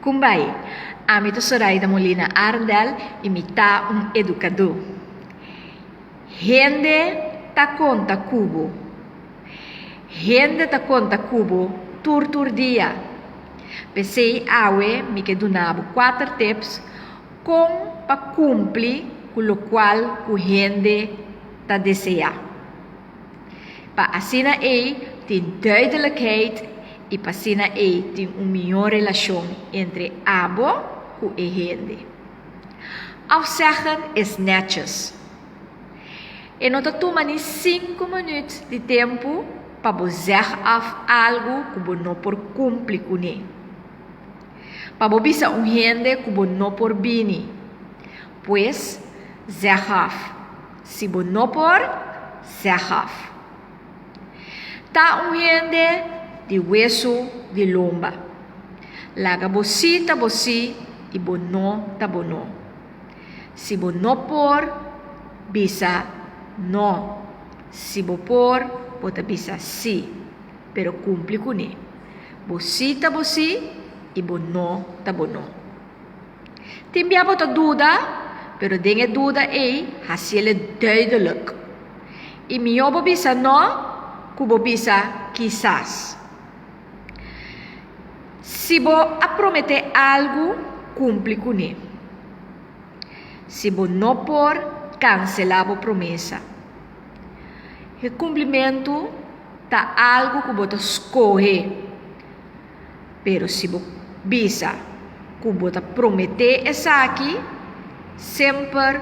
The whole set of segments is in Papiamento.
Kumbai, ami ta Soraida Molina Arendel i mi ta un edukadó. Hende ta konta ku bo. Hende ta konta ku bo tur tur dia. P'esei awe mi ke duna bo kuater tips kon pa kumpli ku lokual ku hende ta deseá. Pa asina ei tin duidelijkheid i pa asina ei tin un mihó relashon entre abo ku e hende. Afzeggen is netjes. E no ta tuma ni sinku minüt di tempu pa bo zeg af algu ku bo no por kumpli kuné. Pa bo bisa un hende ku bo no por bini. Pues, zeg af. Si bo no por, zeg af. Ta un hende di wesu di lomba. Laga bo sí ta bo sí i bo no ta bo no. Si bo no por, bisa no. Si bo por, bo ta bisa sí, pero kumpli kuné. Bo sí ta bo sí i bo no ta bo no. Tin bia bo ta duda, pero den e duda ei hasiel e duidelijk. I mihó bo bisa no ku bo bisa kisas. Si bo a prometé algu, kumpli kuné. Si bo no por, kanselá bo promesa. E kumplimentu ta algu ku bo ta skohe. Pero si bo bisa ku bo ta prometé esaki, semper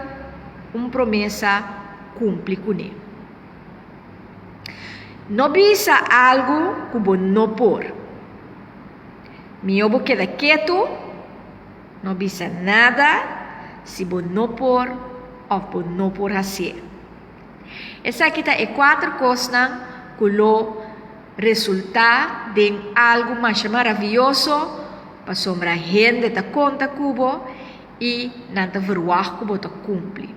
un promesa kumpli kuné. No bisa algu ku bo no por. Mihó bo keda ketu, no bisa nada si bo no por òf bo no por hasié. Esaki ta e kuater kosnan ku lo resultá den algu masha maravioso pasobra hende ta konta ku bo i nan ta verwagt ku bo ta kumpli.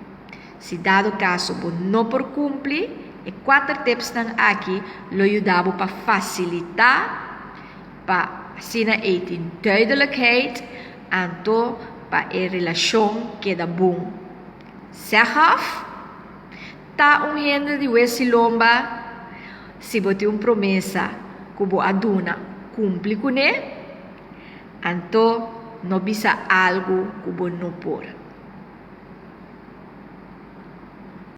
Si dado kaso bo no por kumpli, e kuater tipsnan aki lo yuda bo pa fasilitá pa asina ei tin duidelijkheid anto pa e relashon keda bon. Zeg af, Ta un hende di wesi lomba? Si bo tin un promesa ku bo a duna, kumpli kuné. Anto no bisa algu ku bo no por.